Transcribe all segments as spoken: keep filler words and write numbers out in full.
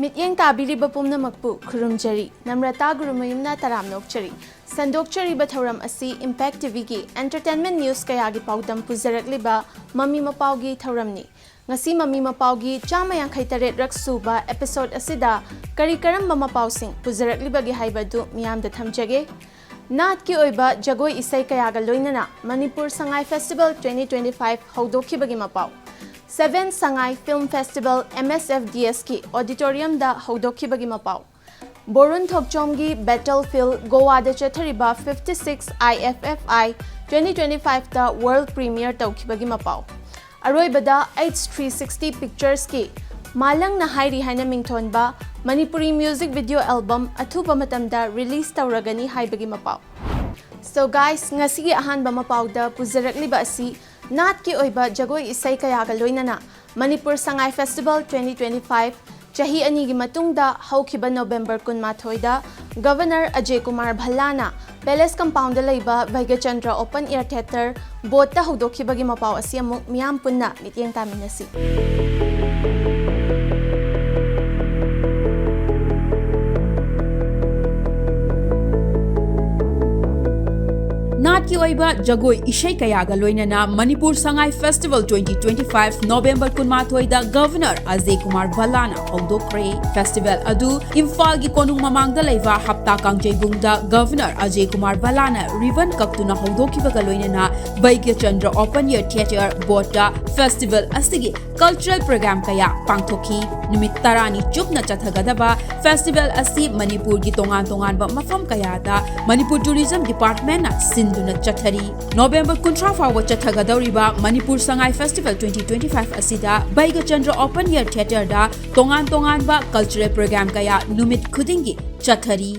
ꯃꯤꯠꯌꯦꯡ ꯇꯥꯕꯤꯔꯤꯕ ꯄꯨꯝꯅꯃꯛꯄꯨ ꯈꯨꯔꯨꯝꯖꯔꯤ꯫ ꯅꯝꯔꯇꯥ ꯒꯨꯔꯨꯃꯌꯨꯝꯅ ꯇꯔꯥꯝꯅ ꯑꯣꯛꯆꯔꯤ꯫ ꯁꯟꯗꯣꯛꯆꯔꯤꯕ ꯊꯧꯔꯝ ꯑꯁꯤ Impact ꯇꯤꯚꯤꯒꯤ entertainment news ꯀꯌꯥꯒꯤ ꯄꯥꯎꯗꯝ ꯄꯨꯖꯔꯛꯂꯤꯕ ꯃꯃꯤ ꯃꯄꯥꯎꯒꯤ ꯊꯧꯔꯝꯅꯤ꯫ ꯉꯁꯤ ꯃꯃꯤ ꯃꯄꯥꯎꯒꯤ ꯆꯥꯝꯃ ꯌꯥꯡꯈꯩ ꯇꯔꯦꯠ ꯔꯛ ꯁꯨꯕ episode ꯑꯁꯤꯗ ꯀꯔꯤ ꯀꯔꯝꯕ ꯃꯄꯥꯎꯁꯤꯡ ꯄꯨꯖꯔꯛꯂꯤꯕꯒꯦ ꯍꯥꯏꯕꯗꯨ ꯃꯤꯌꯥꯝꯗ ꯊꯝꯖꯒꯦ꯫ ꯅꯥꯠꯀꯤ ꯑꯣꯏꯕ ꯖꯒꯣꯏ ꯏꯁꯩ ꯀꯌꯥꯒ ꯂꯣꯏꯅꯅ Manipur Sangai Festival twenty twenty five ꯍꯧꯗꯣꯛꯈꯤꯕꯒꯤ ꯃꯄꯥꯎ꯫ Seven Sangai Film Festival M S F D S ꯀꯤ auditorium ꯗ ꯍꯧꯗꯣꯛꯈꯤꯕꯒꯤ ꯃꯄꯥꯎ꯫ ꯕꯣꯔꯨꯟ ꯊꯣꯛꯆꯣꯝꯒꯤ Battlefield ꯒꯣꯋꯥꯗ ꯆꯠꯊꯔꯤꯕ fifty six I F F I twenty twenty five ꯇ world premiere ꯇꯧꯈꯤꯕꯒꯤ ꯃꯄꯥꯎ꯫ ꯑꯔꯣꯏꯕꯗ H three sixty Pictures ꯀꯤ ꯃꯥꯂꯪꯅ ꯍꯥꯏꯔꯤ ꯍꯥꯏꯅ ꯃꯤꯡꯊꯣꯟꯕ ꯃꯅꯤꯄꯨꯔꯤ music video album ꯑꯊꯨꯕ ꯃꯇꯝꯗ release ꯇꯧꯔꯒꯅꯤ ꯍꯥꯏꯕꯒꯤ ꯃꯄꯥꯎ꯫ So guys, ꯉꯁꯤꯒꯤ ꯑꯍꯥꯟꯕ ꯃꯄꯥꯎꯗ ꯄꯨꯖꯔꯛꯂꯤꯕ ꯑꯁꯤ ꯅꯥꯠꯀꯤ ꯑꯣꯏꯕ ꯖꯒꯣꯏ ꯏꯁꯩ ꯀꯌꯥꯒ ꯂꯣꯏꯅꯅ Manipur Sangai Festival twenty twenty five ꯆꯍꯤ ꯑꯅꯤꯒꯤ ꯃꯇꯨꯡꯗ ꯍꯧꯈꯤꯕ November ꯀꯨꯟꯃꯥꯊꯣꯏꯗ Governor Ajay Kumar ꯚꯜꯂꯥꯅ Palace compound ꯗ ꯂꯩꯕ ꯚꯩꯒ꯭ꯌꯆꯟꯗ꯭ꯔ Open Air Theatre ꯕꯣꯠꯇ ꯍꯧꯗꯣꯛꯈꯤꯕꯒꯤ ꯃꯄꯥꯎ ꯑꯁꯤ ꯑꯃꯨꯛ ꯃꯤꯌꯥꯝ ꯄꯨꯟꯅ ꯃꯤꯠꯌꯦꯡ ꯇꯥꯃꯤꯟꯅꯁꯤ꯫ ꯅꯥꯠꯀꯤ ꯑꯣꯏꯕ ꯖꯒꯣꯏ ꯏꯁꯩ ꯀꯌꯥꯒ ꯂꯣꯏꯅꯅ Manipur Sangai Festival twenty twenty five November ꯀꯨꯟꯃꯥꯊꯣꯏꯗ Governor Ajay Kumar ꯚꯜꯂꯥꯅ ꯍꯧꯗꯣꯛꯈ꯭ꯔꯦ꯫ Festival ꯑꯗꯨ ꯏꯝꯐꯥꯜꯒꯤ ꯀꯣꯅꯨꯡ ꯃꯃꯥꯡꯗ ꯂꯩꯕ ꯍꯞꯇꯥ ꯀꯥꯡꯖꯩꯕꯨꯡꯗ Governor ꯑꯖꯌ ꯀꯨꯃꯥꯔ ꯚꯜꯂꯥꯅ ribbon ꯀꯛꯇꯨꯅ ꯍꯧꯗꯣꯛꯈꯤꯕꯒ ꯂꯣꯏꯅꯅ Bhagyachandra Open Air Theatre ꯕꯣꯠꯇ festival ꯑꯁꯤꯒꯤ cultural program ꯀꯌꯥ ꯄꯥꯡꯊꯣꯛꯈꯤ꯫ ꯅꯨꯃꯤꯠ ꯇꯔꯥꯅꯤ ꯆꯨꯞꯅ ꯆꯠꯊꯒꯗꯕ festival ꯑꯁꯤ ꯃꯅꯤꯄꯨꯔꯒꯤ ꯇꯣꯉꯥꯟ ꯇꯣꯉꯥꯟꯕ ꯃꯐꯝ ꯀꯌꯥꯗ ꯃꯅꯤꯄꯨꯔ Tourism Department ꯅ ꯁꯤꯟꯗꯨꯅ ꯆꯠꯊꯔꯤ꯫ November ꯀꯨꯟꯊ꯭ꯔꯥ ꯐꯥꯎꯕ ꯆꯠꯊꯒꯗꯧꯔꯤꯕ Manipur Sangai Festival twenty twenty five ꯑꯁꯤꯗ ꯚꯩꯒ꯭ꯌꯆꯟꯗ꯭ꯔ Open Air Theatre ꯗ ꯇꯣꯉꯥꯟ ꯇꯣꯉꯥꯟꯕ cultural program ꯀꯌꯥ ꯅꯨꯃꯤꯠ ꯈꯨꯗꯤꯡꯒꯤ ꯆꯠꯊꯔꯤ꯫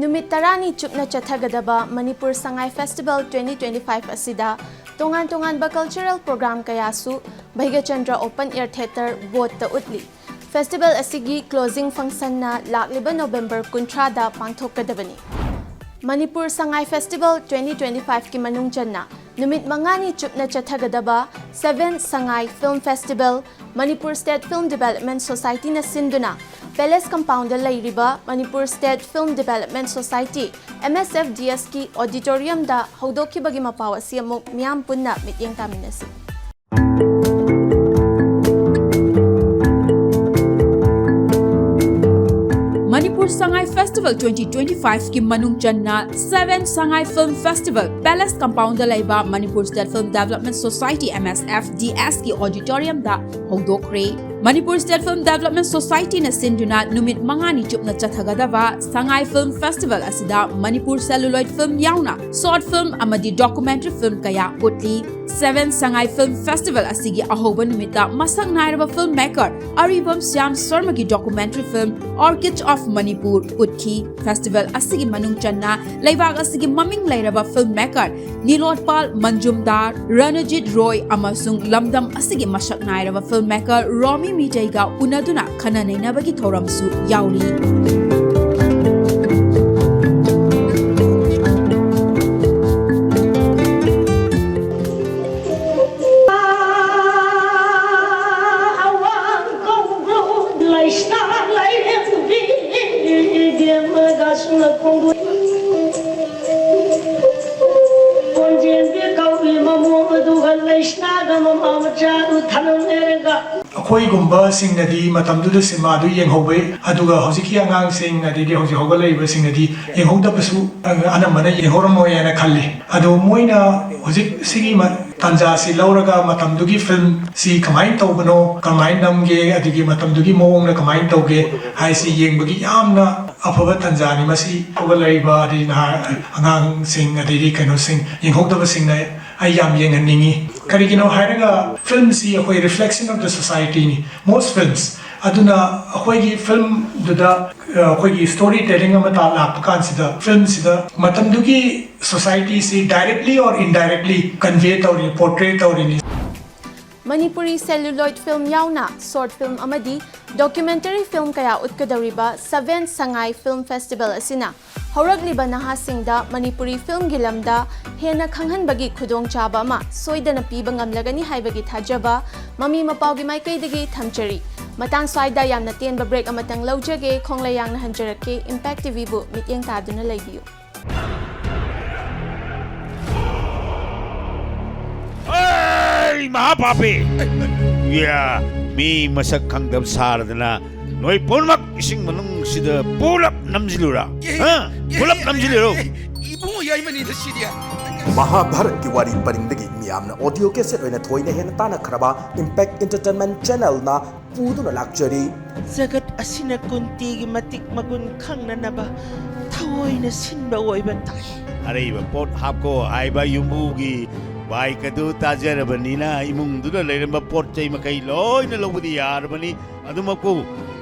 ꯅꯨꯃꯤꯠ ꯇꯔꯥꯅꯤ ꯆꯨꯞꯅ ꯆꯠꯊꯒꯗꯕ Manipur Sangai festival twenty twenty-five ꯑꯁꯤꯗ ꯇꯣꯉꯥꯟ ꯇꯣꯉꯥꯟꯕ cultural program ꯀꯌꯥꯁꯨ ꯚꯩꯒꯆꯟꯗ꯭ꯔ Open Air Theatre ꯕꯣꯠꯇ ꯎꯠꯂꯤ꯫ ꯐꯦꯁꯇꯤꯚꯦꯜ ꯑꯁꯤꯒꯤ closing functionꯅ ꯂꯥꯛꯂꯤꯕ ꯅꯣꯚꯦꯝꯕꯔ ꯀꯨꯟꯊ꯭ꯔꯥꯗ ꯄꯥꯡꯊꯣꯛꯀꯗꯕꯅꯤ꯫ ꯃꯅꯤꯄꯨꯔ ꯁꯉꯥꯏ ꯐꯦꯁꯇꯤꯚꯦꯜ twenty twenty-fiveꯀꯤ ꯃꯅꯨꯡ ꯆꯟꯅ ꯅꯨꯃꯤꯠ ꯃꯉꯥꯅꯤ ꯆꯨꯞꯅ ꯆꯠꯊꯒꯗꯕ Seven Sangai Film Festival Manipur State Film Development Societyꯅ ꯁꯤꯟꯗꯨꯅ Palace Compoundꯗ ꯂꯩꯔꯤꯕ Manipur State Film Development Society, M S F D Sꯀꯤ auditoriumꯗ ꯍꯧꯗꯣꯛꯈꯤꯕꯒꯤ ꯃꯄꯥꯎ ꯑꯁꯤ ꯑꯃꯨꯛ ꯃꯤꯌꯥꯝ ꯄꯨꯟꯅ ꯃꯤꯠꯌꯦꯡ ꯇꯥꯃꯤꯟꯅꯁꯤ꯫ ꯃꯅꯤꯄꯨꯔ ꯁꯉꯥꯏ ꯐꯦꯁꯇꯤꯚꯦꯜ twenty twenty-fiveꯀꯤ ꯃꯅꯨꯡ ꯆꯟꯅ Seven Sangai Film Festival Palace Compoundꯗ ꯂꯩꯕ Manipur State Film Development Society, M S F D Sꯀꯤ auditoriumꯗ ꯍꯧꯗꯣꯛꯈ꯭ꯔꯦ꯫ Manipur State Film Development Societyꯅ ꯁꯤꯟꯗꯨꯅ ꯅꯨꯃꯤꯠ ꯃꯉꯥꯅꯤ ꯆꯨꯞꯅ ꯆꯠꯊꯒꯗꯕ ꯁꯉꯥꯏ Film Festival ꯑꯁꯤꯗ ꯃꯅꯤꯄꯨꯔ celluloid film ꯌꯥꯎꯅ short film ꯑꯃꯗꯤ documentary film ꯀꯌꯥ ꯎꯠꯂꯤ꯫ Seven Sangai Film Festival ꯑꯁꯤꯒꯤ ꯑꯍꯧꯕ ꯅꯨꯃꯤꯠꯇ ꯃꯁꯛ ꯅꯥꯏꯔꯕ film maker Aribam Shyam ꯁꯔꯃꯒꯤ documentary film Orchids of Manipur ꯎꯠꯈꯤ꯫ Festival ꯑꯁꯤꯒꯤ ꯃꯅꯨꯡ ꯆꯟꯅ ꯂꯩꯕꯥꯛ ꯑꯁꯤꯒꯤ ꯃꯃꯤꯡ ꯂꯩꯔꯕ film maker ꯅꯤꯂꯣꯠꯄꯥꯜ ꯃꯟꯖꯨꯝꯗꯥꯔ, ꯔꯅꯖꯤꯠ ꯔꯣꯏ ꯑꯃꯁꯨꯡ ꯂꯝꯗꯝ ꯑꯁꯤꯒꯤ ꯃꯁꯛ ꯅꯥꯏꯔꯕ film maker ꯔꯣꯃꯤ ꯃꯤꯇꯩꯒ ꯎꯅꯗꯨꯅ ꯈꯟꯅ ꯅꯩꯅꯕꯒꯤ ꯊꯧꯔꯝꯁꯨ ꯌꯥꯎꯔꯤ꯫ ꯑꯩꯈꯣꯏꯒꯨꯝꯕꯁꯤꯡꯅꯗꯤ ꯃꯇꯝꯗꯨꯗ ꯁꯤꯅꯦꯃꯥꯗꯨ ꯌꯦꯡꯍꯧꯕ, ꯑꯗꯨꯒ ꯍꯧꯖꯤꯛꯀꯤ ꯑꯉꯥꯡꯁꯤꯡ ꯑꯗꯩꯗꯤ ꯍꯧꯖꯤꯛ ꯍꯧꯒꯠꯂꯛꯏꯕꯁꯤꯡꯅꯗꯤ ꯌꯦꯡꯍꯧꯗꯕꯁꯨ, ꯑ, ꯑꯅꯝꯕꯅ ꯌꯦꯡꯍꯧꯔꯝꯃꯣꯏ ꯍꯥꯏꯅ ꯈꯜꯂꯤ꯫ ꯑꯗꯣ ꯃꯣꯏꯅ ꯍꯧꯖꯤꯛ ꯁꯤꯒꯤ ꯃ-, ꯇꯥꯟꯖꯥꯁꯤ ꯂꯧꯔꯒ ꯃꯇꯝꯗꯨꯒꯤ filmꯁꯤ ꯀꯃꯥꯏꯅ ꯇꯧꯕꯅꯣ, ꯀꯃꯥꯏꯅ ꯅꯝꯒꯦ, ꯑꯗꯒꯤ ꯃꯇꯝꯗꯨꯒꯤ ꯃꯑꯣꯡꯅ ꯀꯃꯥꯏꯅ ꯇꯧꯒꯦ ꯍꯥꯏꯁꯤ ꯌꯦꯡꯕꯒꯤ ꯌꯥꯝꯅ ꯑꯐꯕ ꯇꯥꯟꯖꯥꯅꯤ꯫ ꯃꯁꯤ ꯍꯧꯒꯠꯂꯛꯏꯕ ꯑꯗꯩ ꯅꯍꯥ ꯑꯉꯥꯡꯁꯤꯡ ꯑꯗꯩꯗꯤ ꯀꯩꯅꯣꯁꯤꯡ ꯌꯦꯡꯍꯧꯗꯕꯁꯤꯡꯅ ꯑꯩ ꯌꯥꯝ ꯌꯦꯡꯍꯟꯅꯤꯡꯉꯤ꯫ ꯀꯔꯤꯒꯤꯅꯣ ꯍꯥꯏꯔꯒ filmꯁꯤ ꯑꯩꯈꯣꯏ reflection of the societyꯅꯤ꯫ Most films, ꯑꯗꯨꯅ ꯑꯩꯈꯣꯏꯒꯤ ꯐꯤꯂꯝꯗꯨꯗ ꯑꯩꯈꯣꯏꯒꯤ ꯁ꯭ꯇꯣꯔꯤ ꯇꯦꯂꯤꯡ ꯑꯃ ꯂꯥꯛꯄ ꯀꯥꯟꯁꯤꯗ ꯐꯤꯂꯝꯁꯤꯗ ꯃꯇꯝꯗꯨꯒꯤ ꯁꯣꯁꯥꯏꯇꯤꯁꯤ ꯗꯥꯏꯔꯦꯛꯂꯤ ꯑꯣꯔ ꯏꯟꯗꯥꯏꯔꯦꯛꯂꯤ ꯀꯟꯚꯦ ꯇꯧꯔꯤ, ꯄꯣꯔꯇ꯭ꯔꯦ ꯇꯧꯔꯤꯅꯤ꯫ ꯃꯅꯤꯄꯨꯔꯤ celluloid film ꯌꯥꯎꯅ short film ꯑꯃꯗꯤ documentary film ꯀꯌꯥ ꯎꯠꯀꯗꯧꯔꯤꯕ seventh Sangai Film Festival ꯑꯁꯤꯅ ꯍꯧꯔꯛꯂꯤꯕ ꯅꯍꯥꯁꯤꯡꯗ ꯃꯅꯤꯄꯨꯔꯤ filmꯒꯤ ꯂꯝꯗ ꯍꯦꯟꯅ ꯈꯪꯍꯟꯕꯒꯤ ꯈꯨꯗꯣꯡꯆꯥꯕ ꯑꯃ ꯁꯣꯏꯗꯅ ꯄꯤꯕ ꯉꯝꯂꯒꯅꯤ ꯍꯥꯏꯕꯒꯤ ꯊꯥꯖꯕ ꯃꯃꯤ ꯃꯄꯥꯎꯒꯤ ꯃꯥꯏꯀꯩꯗꯒꯤ ꯊꯝꯖꯔꯤ꯫ ꯃꯇꯥꯡ ꯁ꯭ꯋꯥꯏꯗ ꯌꯥꯝꯅ ꯇꯦꯟꯕ break ꯑꯃꯇꯪ ꯂꯧꯖꯒꯦ꯫ ꯈꯣꯡꯂꯩ ꯌꯥꯡꯅ ꯍꯟꯖꯔꯛꯀꯦ꯫ Impact TVꯕꯨ ꯃꯤꯠꯌꯦꯡ ꯇꯥꯗꯨꯅ ꯂꯩꯕꯤꯌꯨ꯫ ꯑꯩ ꯃꯍꯥ ꯄꯥꯄꯤ! ꯌꯥ, ꯃꯤ ꯃꯁꯛ ꯈꯪꯗꯕ ꯁꯥꯔꯗꯅ ꯅꯣꯏ ꯄꯨꯝꯅꯃꯛ ꯏꯁꯤꯡ ꯃꯅꯨꯡꯁꯤꯗ ꯄꯨꯂꯞ ꯅꯝꯁꯤꯜꯂꯨꯔꯥ? ꯍꯥ? ꯄꯨꯂꯞ ꯅꯝꯁꯤꯜꯂꯨꯔꯣ꯫ ꯏꯕꯨꯡꯉꯣ ꯌꯥꯏꯃꯅꯤꯗ ꯁꯤꯗꯤ꯫ ꯃꯍꯥꯚꯥꯔꯠꯀꯤ ꯋꯥꯔꯤ ꯄꯔꯤꯡꯗꯒꯤ ꯃꯤꯌꯥꯝꯅ ꯑꯣꯗꯤꯑꯣ ꯀꯦꯁꯦꯠ ꯑꯣꯏꯅ ꯊꯣꯏꯅ ꯍꯦꯟꯅ ꯇꯥꯟꯅꯈ꯭ꯔꯕ ꯏꯝꯄꯦꯛ ꯏꯟꯇꯔꯇꯦꯟꯃꯦꯟ ꯆꯦꯅꯦꯜꯅ ꯄꯨꯗꯨꯅ ꯂꯥꯛꯆꯔꯤ꯫ ꯖꯒꯠ ꯑꯁꯤꯅ ꯀꯨꯟꯇꯤꯒꯤ ꯃꯇꯤꯛ ꯃꯒꯨꯟ ꯈꯪꯅꯅꯕ ꯊꯑꯣꯏꯅ ꯁꯤꯟꯕ ꯑꯣꯏꯕ ꯇꯥꯏ꯫ ꯑꯔꯩꯕ ꯄꯣꯠ ꯍꯥꯞꯀꯣ ꯍꯥꯏꯕ ꯌꯨꯝꯕꯨꯒꯤ ꯕꯥꯏꯛ ꯑꯗꯨ ꯇꯥꯖꯔꯕꯅꯤꯅ ꯏꯃꯨꯡꯗꯨꯗ ꯂꯩꯔꯝꯕ ꯄꯣꯠ ꯆꯩ ꯃꯈꯩ ꯂꯣꯏꯅ ꯂꯧꯕꯗꯤ ꯌꯥꯔꯕꯅꯤ꯫ ꯑꯗꯨꯃꯛꯄꯨ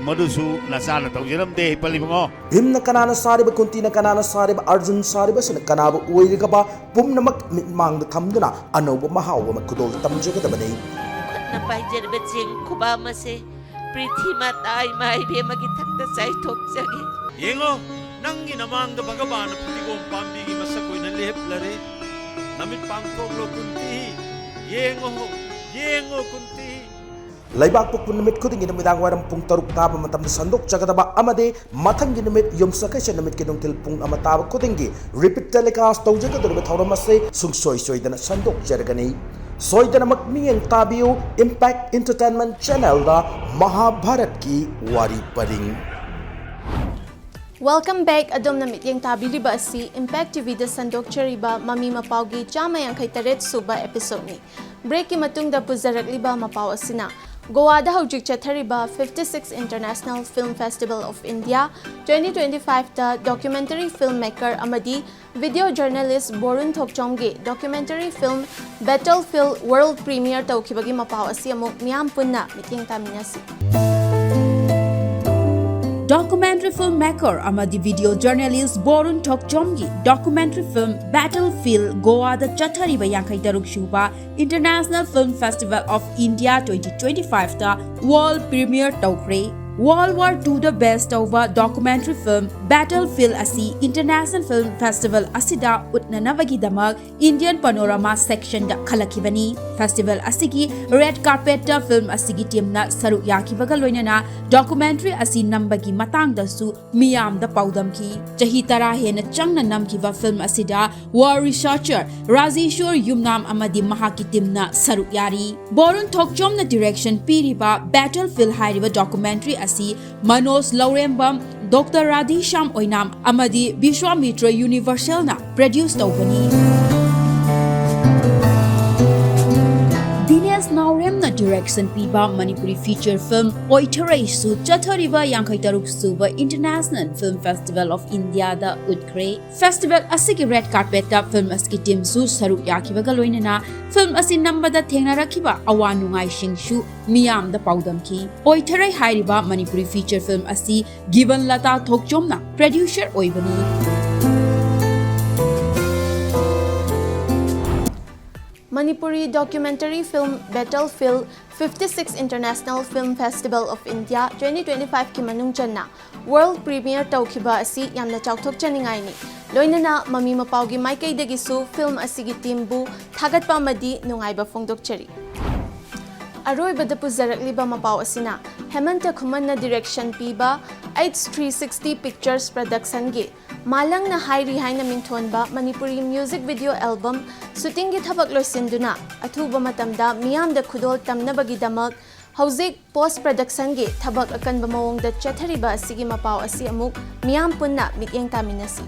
ꯃꯗꯨꯁꯨ ꯅꯆꯥꯅ ꯇꯧꯖꯔꯝꯗꯦ ꯄꯜꯂꯤꯕꯉꯣ꯫ ꯚꯤꯝꯅ ꯀꯅꯥꯅ ꯁꯥꯔꯤꯕ, ꯀꯨꯟꯇꯤꯅ ꯀꯅꯥꯅ ꯁꯥꯔꯤꯕ, ꯑꯔꯖꯨꯟ ꯁꯥꯔꯤꯕꯁꯤꯅ ꯀꯅꯥꯕꯨ ꯑꯣꯏꯔꯤꯒꯕ ꯄꯨꯝꯅꯃꯛ ꯃꯤꯠꯃꯥꯡꯗ ꯊꯝꯗꯨꯅ ꯑꯅꯧꯕ ꯃꯍꯥꯎ ꯑꯃ ꯈꯨꯗꯣꯜ ꯇꯝꯖꯒꯗꯕꯅꯤ꯫ ꯈꯨꯠꯅ ꯄꯥꯏꯖꯔꯤꯕ ꯆꯦꯡ ꯈꯨꯕꯥꯝ ꯑꯁꯦ ꯄ꯭ꯔꯤꯊꯤ ꯃꯥꯇꯥ ꯏꯃꯥ ꯏꯕꯦꯝꯃꯒꯤ ꯊꯛꯇ ꯆꯥꯏꯊꯣꯛꯆꯒꯦ꯫ ꯌꯦꯡꯉꯣ, ꯅꯪꯒꯤ ꯅꯃꯥꯡꯗ ꯚꯒꯕꯥꯟꯅ ꯐꯗꯤꯒꯣꯝ ꯄꯥꯝꯕꯤꯒꯤ ꯃꯁꯛ ꯑꯣꯏꯅ ꯂꯦꯞꯂꯔꯦ꯫ ꯅꯃꯤꯠ ꯄꯥꯡꯊꯣꯛꯂꯣ ꯀꯨꯟꯇꯤ, ꯌꯦꯡꯉꯣ, ꯌꯦꯡꯉꯣ ꯀꯨꯟꯇꯤ꯫ ꯂꯩꯕꯥꯛꯄꯣꯛꯄ ꯅꯨꯃꯤꯠ ꯈꯨꯗꯤꯡꯒꯤ ꯅꯨꯃꯤꯗꯥꯡ ꯋꯥꯏꯔꯝ ꯄꯨꯡ ꯇꯔꯨꯛ ꯇꯥꯕ ꯃꯇꯝꯗ ꯁꯟꯗꯣꯛꯆꯒꯗꯕ ꯑꯃꯗꯤ ꯃꯊꯪꯒꯤ ꯅꯨꯃꯤꯠ ꯌꯨꯝꯁꯀꯩꯁ ꯅꯨꯃꯤꯠꯀꯤ ꯅꯨꯡꯊꯤꯜ ꯄꯨꯡ ꯑꯃ ꯇꯥꯕ ꯈꯨꯗꯤꯡꯒꯤ repeat telecast ꯇꯧꯖꯒꯗꯧꯔꯤꯕ ꯊꯧꯔꯝ ꯑꯁꯤ ꯁꯨꯡꯁꯣꯏ ꯁꯣꯏꯗꯅ ꯁꯟꯗꯣꯛꯆꯔꯒꯅꯤ꯫ ꯁꯣꯏꯗꯅꯃꯛ ꯃꯤꯠꯌꯦꯡ ꯇꯥꯕꯤꯌꯨ Impact Entertainment Channelꯗ ꯃꯍꯥꯚꯥꯔꯠꯀꯤ ꯋꯥꯔꯤ ꯄꯔꯤꯡ꯫ Welcome back꯫ ꯑꯗꯣꯝꯅ ꯃꯤꯠꯌꯦꯡ ꯇꯥꯕꯤꯔꯤꯕ ꯑꯁꯤ Impact TVꯗ ꯁꯟꯗꯣꯛꯆꯔꯤꯕ ꯃꯃꯤ ꯃꯄꯥꯎꯒꯤ ꯆꯥꯝꯃ ꯌꯥꯡꯈꯩ ꯇꯔꯦꯠ ꯁꯨꯕ episodeꯅꯤ꯫ Breakꯀꯤ ꯃꯇꯨꯡꯗ ꯄꯨꯖꯔꯛꯂꯤꯕ ꯃꯄꯥꯎ ꯑꯁꯤꯅ ꯒꯣꯋꯥꯗ ꯍꯧꯖꯤꯛ ꯆꯠꯊꯔꯤꯕ fifty six International Film Festival of India twenty twenty fiveꯇ documentary film maker ꯑꯃꯗꯤ video journalist ꯕꯣꯔꯨꯟ ꯊꯣꯛꯆꯣꯝꯒꯤ documentary film Battlefield world premiere ꯇꯧꯈꯤꯕꯒꯤ ꯃꯄꯥꯎ ꯑꯁꯤ ꯑꯃꯨꯛ ꯃꯤꯌꯥꯝ ꯄꯨꯟꯅ ꯃꯤꯠꯌꯦꯡ ꯇꯥꯃꯤꯟꯅꯁꯤ꯫ Documentary film maker ꯑꯃꯗꯤ video journalist ꯕꯣꯔꯨꯟ ꯊꯣꯛꯆꯣꯝꯒꯤ documentary film Battlefield ꯒꯣꯋꯥꯗ ꯆꯠꯊꯔꯤꯕ ꯌꯥꯡꯈꯩ ꯇꯔꯨꯛ ꯁꯨꯕ International Film Festival of India twenty twenty-five ꯇ world premiere ꯇꯧꯈ꯭ꯔꯦ꯫ World War two ꯗ base ꯇꯧꯕ documentary film Battlefield ꯑꯁꯤ International Film Festival ꯑꯁꯤꯗ ꯎꯠꯅꯅꯕꯒꯤꯗꯃꯛ Indian Panorama section ꯗ ꯈꯜꯂꯛꯈꯤꯕꯅꯤ꯫ Festival ꯑꯁꯤꯒꯤ red carpet ꯇ film ꯑꯁꯤꯒꯤ team ꯅ ꯁꯔꯨꯛ ꯌꯥꯈꯤꯕꯒ ꯂꯣꯏꯅꯅ documentary ꯑꯁꯤ ꯅꯝꯕꯒꯤ ꯃꯇꯥꯡꯗꯁꯨ ꯃꯤꯌꯥꯝꯗ ꯄꯥꯎꯗꯝꯈꯤ꯫ ꯆꯍꯤ ꯇꯔꯥ ꯍꯦꯟꯅ ꯆꯪꯅ ꯅꯝꯈꯤꯕ film ꯑꯁꯤꯗ war researcher ꯔꯥꯖꯦꯁ꯭ꯋꯔ ꯌꯨꯝꯅꯥꯝ ꯑꯃꯗꯤ ꯃꯍꯥꯛꯀꯤ team ꯅ ꯁꯔꯨꯛ ꯌꯥꯔꯤ꯫ ꯕꯣꯔꯨꯟ ꯊꯣꯛꯆꯣꯝꯅ direction ꯄꯤꯔꯤꯕ Battlefield ꯍꯥꯏꯔꯤꯕ documentary ꯑꯁꯤ ꯃꯅꯣꯖ ꯂꯧꯔꯦꯝꯕꯝ, Doctor ꯔꯥꯙꯦꯁ꯭ꯌꯥꯝ ꯑꯣꯏꯅꯥꯝ ꯑꯃꯗꯤ ꯕꯤꯁ꯭ꯋꯥꯃꯤꯇ꯭ꯔ Universal ꯅ produce ꯇꯧꯕꯅꯤ꯫ ꯗꯤꯅꯦꯁ ꯅꯥꯎꯔꯦꯝꯅ direction ꯄꯤꯕ ꯃꯅꯤꯄꯨꯔꯤ feature film ꯑꯣꯏꯊꯔꯩꯁꯨ ꯆꯠꯊꯔꯤꯕ ꯌꯥꯡꯈꯩ ꯇꯔꯨꯛ ꯁꯨꯕ International Film Festival of India the ꯎꯠꯈ꯭ꯔꯦ꯫ Festival ꯑꯁꯤꯒꯤ red carpet ꯇ film ꯑꯁꯤꯒꯤ team ꯁꯨ ꯁꯔꯨꯛ ꯌꯥꯈꯤꯕꯒ ꯂꯣꯏꯅꯅ film ꯑꯁꯤ ꯅꯝꯕꯗ ꯊꯦꯡꯅꯔꯛꯈꯤꯕ ꯑꯋꯥ ꯅꯨꯡꯉꯥꯏꯁꯤꯡꯁꯨ ꯃꯤꯌꯥꯝꯗ ꯄꯥꯎꯗꯝꯈꯤ꯫ ꯑꯣꯏꯊꯔꯩ ꯍꯥꯏꯔꯤꯕ ꯃꯅꯤꯄꯨꯔꯤ feature film ꯑꯁꯤ ꯒꯤꯕꯟ ꯂꯇꯥ ꯊꯣꯛꯆꯣꯝꯅ producer ꯑꯣꯏꯕꯅꯤ꯫ Manipuri documentary film Battlefield fifty-six International Film Festival of India twenty twenty-five ꯀꯤ ꯃꯅꯨꯡ ꯆꯟꯅ world premiere ꯇꯧꯈꯤꯕ ꯑꯁꯤ ꯌꯥꯝꯅ ꯆꯥꯎꯊꯣꯛꯆꯅꯤꯡꯉꯥꯏꯅꯤ꯫ ꯂꯣꯏꯅꯅ ꯃꯃꯤ ꯃꯄꯥꯎꯒꯤ ꯃꯥꯏꯀꯩꯗꯒꯤꯁꯨ film ꯑꯁꯤꯒꯤ team ꯕꯨ ꯊꯥꯒꯠꯄ ꯑꯃꯗꯤ ꯅꯨꯡꯉꯥꯏꯕ ꯐꯣꯡꯗꯣꯛꯆꯔꯤ꯫ ꯑꯔꯣꯏꯕꯗ ꯄꯨꯖꯔꯛꯂꯤꯕ ꯃꯄꯥꯎ ꯑꯁꯤꯅ ꯍꯦꯃꯟꯇ ꯈꯨꯃꯟꯅ direction ꯄꯤꯕ H three sixty Pictures Production ꯒꯤ ꯃꯥꯂꯪꯅ ꯍꯥꯏꯔꯤ ꯍꯥꯏꯅ ꯃꯤꯡꯊꯣꯟꯕ Manipuri music video album shooting ꯒꯤ ꯊꯕꯛ ꯂꯣꯏꯁꯤꯟꯗꯨꯅ ꯑꯊꯨꯕ ꯃꯇꯝꯗ ꯃꯤꯌꯥꯝꯗ ꯈꯨꯗꯣꯜ ꯇꯝꯅꯕꯒꯤꯗꯃꯛ ꯍꯧꯖꯤꯛ post production ꯒꯤ ꯊꯕꯛ ꯑꯀꯟꯕ ꯃꯑꯣꯡꯗ ꯆꯠꯊꯔꯤꯕ ꯑꯁꯤꯒꯤ ꯃꯄꯥꯎ ꯑꯁꯤ ꯑꯃꯨꯛ ꯃꯤꯌꯥꯝ ꯄꯨꯟꯅ ꯃꯤꯠꯌꯦꯡ ꯇꯥꯃꯤꯟꯅꯁꯤ꯫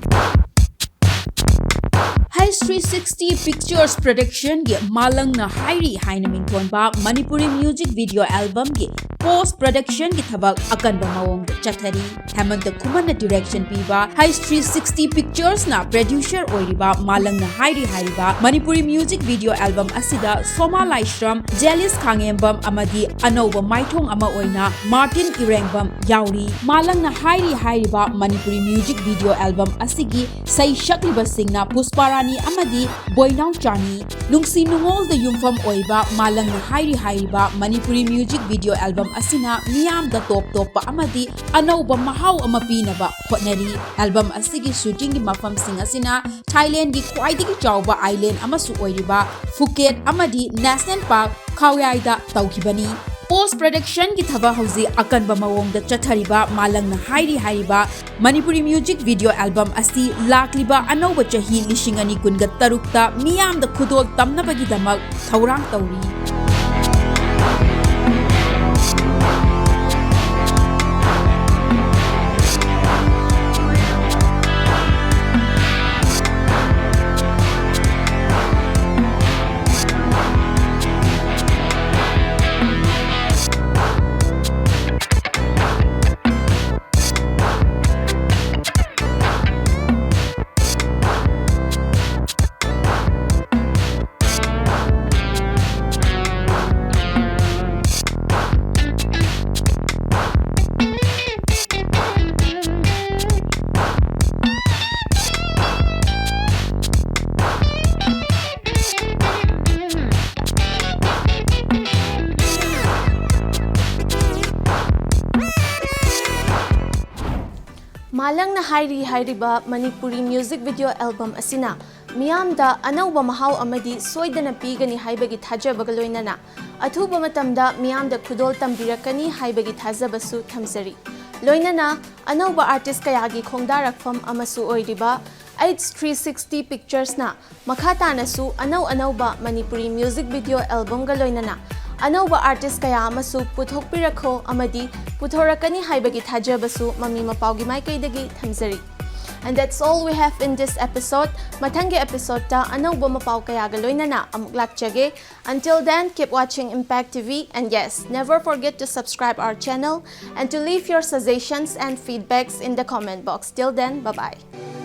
H three sixty Pictures Production ꯒꯤ ꯃꯥꯂꯪꯅ ꯍꯥꯏꯔꯤ ꯍꯥꯏꯅ ꯃꯤꯡꯊꯣꯟꯕ ꯃꯅꯤꯄꯨꯔꯤ music video album ꯒꯤ Post productionꯒꯤ ꯊꯕꯛ ꯑꯀꯟꯕ ꯃꯑꯣꯡꯗ ꯆꯠꯊꯔꯤ꯫ ꯍꯦꯃꯟꯇ ꯈꯨꯃꯟꯅ direction ꯄꯤꯕ, H three sixty Picturesꯅ producer ꯑꯣꯏꯔꯤꯕ ꯃꯥꯂꯪꯅ ꯍꯥꯏꯔꯤ ꯍꯥꯏꯔꯤꯕ ꯃꯅꯤꯄꯨꯔꯤ music video album ꯑꯁꯤꯗ ꯁꯣꯃꯥ ꯂꯥꯏꯁ꯭ꯔꯝ, ꯖꯦꯂꯤꯁ ꯈꯥꯉꯦꯝꯕꯝ ꯑꯃꯗꯤ ꯑꯅꯧꯕ ꯃꯥꯏꯊꯣꯡ ꯑꯃ ꯑꯣꯏꯅ ꯃꯥꯔꯇꯤꯟ ꯏꯔꯦꯡꯕꯝ ꯌꯥꯎꯔꯤ꯫ ꯃꯥꯂꯪꯅ ꯍꯥꯏꯔꯤ ꯍꯥꯏꯔꯤꯕ ꯃꯅꯤꯄꯨꯔꯤ music video album ꯑꯁꯤꯒꯤ ꯁꯩꯁꯛꯂꯤꯕꯁꯤꯡꯅ ꯄꯨꯁꯄꯥꯔꯥꯅꯤ ꯑꯃꯗꯤ ꯕꯣꯏꯅꯥꯎꯆꯥꯅꯤ꯫ ꯅꯨꯡꯁꯤ ꯅꯨꯡꯉꯣꯜꯗ ꯌꯨꯝꯐꯝ ꯑꯣꯏꯕ ꯃꯥꯂꯪꯅ ꯍꯥꯏꯔꯤ ꯍꯥꯏꯔꯤꯕ ꯃꯅꯤꯄꯨꯔꯤ music video album ꯑꯁꯤꯅ ꯃꯤꯌꯥꯝꯗ ꯇꯣꯞ ꯇꯣꯞꯄ ꯑꯃꯗꯤ ꯑꯅꯧꯕ ꯃꯍꯥꯎ ꯑꯃ ꯄꯤꯅꯕ ꯍꯣꯠꯅꯔꯤ꯫ Album ꯑꯁꯤꯒꯤ shootingꯒꯤ ꯃꯐꯝꯁꯤꯡ ꯑꯁꯤꯅ ꯊꯥꯏꯂꯦꯟꯒꯤ ꯈ꯭ꯋꯥꯏꯗꯒꯤ ꯆꯥꯎꯕ island ꯑꯃꯁꯨ ꯑꯣꯏꯔꯤꯕ ꯐꯨꯀꯦꯠ ꯑꯃꯗꯤ National Park ꯈꯥꯎꯌꯥꯏꯗ ꯇꯧꯈꯤꯕꯅꯤ꯫ Post productionꯒꯤ ꯊꯕꯛ ꯍꯧꯖꯤꯛ ꯑꯀꯟꯕ ꯃꯑꯣꯡꯗ ꯆꯠꯊꯔꯤꯕ ꯃꯥꯂꯪꯅ ꯍꯥꯏꯔꯤ ꯍꯥꯏꯔꯤꯕ ꯃꯅꯤꯄꯨꯔꯤ music video album ꯑꯁꯤ ꯂꯥꯛꯂꯤꯕ ꯑꯅꯧꯕ ꯆꯍꯤ ꯂꯤꯁꯤꯡ ꯑꯅꯤ ꯀꯨꯟꯒ ꯇꯔꯨꯛꯇ ꯃꯤꯌꯥꯝꯗ ꯈꯨꯗꯣꯜ ꯇꯝꯅꯕꯒꯤꯗꯃꯛ ꯊꯧꯔꯥꯡ ꯇꯧꯔꯤ꯫ ꯃꯥꯂꯪꯅ ꯍꯥꯏꯔꯤ ꯍꯥꯏꯔꯤꯕ ꯃꯅꯤꯄꯨꯔꯤ music video album ꯑꯁꯤꯅ ꯃꯤꯌꯥꯝꯗ ꯑꯅꯧꯕ ꯃꯍꯥꯎ ꯑꯃꯗꯤ ꯁꯣꯏꯗꯅ ꯄꯤꯒꯅꯤ ꯍꯥꯏꯕꯒꯤ ꯊꯥꯖꯕꯒ ꯂꯣꯏꯅꯅ ꯑꯊꯨꯕ ꯃꯇꯝꯗ ꯃꯤꯌꯥꯝꯗ ꯈꯨꯗꯣꯜ ꯇꯝꯕꯤꯔꯛꯀꯅꯤ ꯍꯥꯏꯕꯒꯤ ꯊꯥꯖꯕꯁꯨ ꯊꯝꯖꯔꯤ꯫ ꯂꯣꯏꯅꯅ ꯑꯅꯧꯕ artist ꯀꯌꯥꯒꯤ ꯈꯣꯡꯗꯥꯔꯛꯐꯝ ꯑꯃꯁꯨ ꯑꯣꯏꯔꯤꯕ H three sixty Picturesꯅ ꯃꯈꯥ ꯇꯥꯅꯁꯨ ꯑꯅꯧ ꯑꯅꯧꯕ ꯃꯅꯤꯄꯨꯔꯤ music video albumꯒ ꯂꯣꯏꯅꯅ ꯑꯅꯧꯕ artist ꯀꯌꯥ ꯑꯃꯁꯨ ꯄꯨꯊꯣꯛꯄꯤꯔꯛꯈꯣ ꯑꯃꯗꯤ ꯄꯨꯊꯣꯔꯛꯀꯅꯤ ꯍꯥꯏꯕꯒꯤ ꯊꯥꯖꯕꯁꯨ ꯃꯃꯤ ꯃꯄꯥꯎꯒꯤ ꯃꯥꯏꯀꯩꯗꯒꯤ ꯊꯝꯖꯔꯤ꯫ And that's all we have in this episode. ꯃꯊꯪꯒꯤ episode ꯇ ꯑꯅꯧꯕ ꯃꯄꯥꯎ ꯀꯌꯥꯒ ꯂꯣꯏꯅꯅ ꯑꯃꯨꯛ ꯂꯥꯛꯆꯒꯦ. Until then, keep watching Impact T V, and yes, never forget to subscribe our channel and to leave your suggestions and feedbacks in the comment box. Till then, bye-bye.